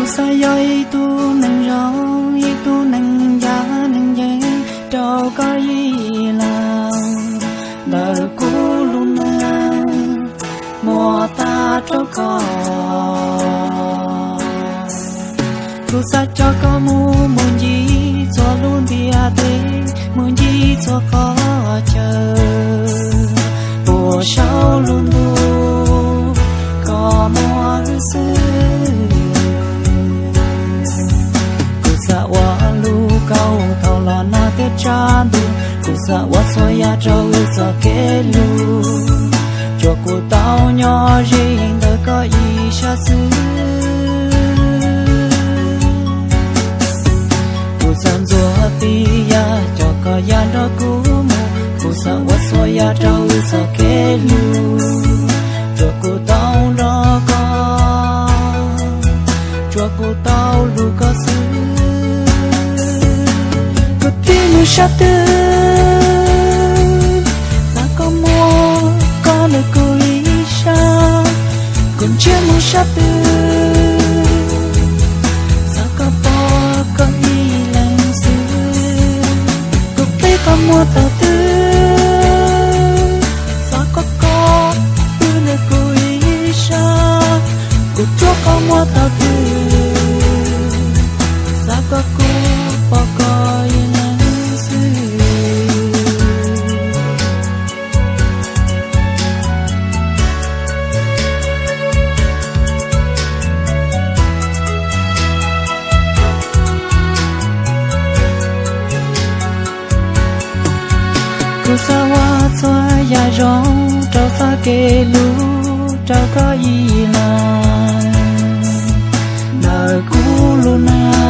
Kuv xav yog ib tug neeg zoo, ib tug neeg ncaj neeg ncees rau koj ib leeg ntawm kuv lub neej muab tag rau koj. Kuv xav coj koj mus mus ncig txhua lub ntiaj teb, mus ncig txhua qhov chaw, puas saum lub ntuj koj muaj wb xwb. Kuv xav ua lub kaum thaum los nag thiab tshav ntuj, kuv xav ua txhua yam rau wb txoj kev hlub, tsuas kuv tau nyob ze ntawm koj ib sab xwb. Kuv xav ntxuav tib yam coj koj ya nrog kuv mus, kuv xav ua txhua yam rau wb txoj kev hlub, tsuas kuv tau nrog koj, tsuas kuv tau hlub koj xwb. Kuv tig mus sab twg, xav koj muaj koj ntawm kuv ib sab. Kuv ntsia mus sab twg, xav koj pom koj ib leeg xwb. Kuv pib koj muaj thaum twg, xav koj koom wb ntawm kuv ib sab. Kuv tsuas koj muaj thaum twg, xav koj koom pom koj ib leeg xwb. Kuv xav ua txhua yam zoo rau txoj kev hlub rau koj ib leeg ntawm kuv lub neej.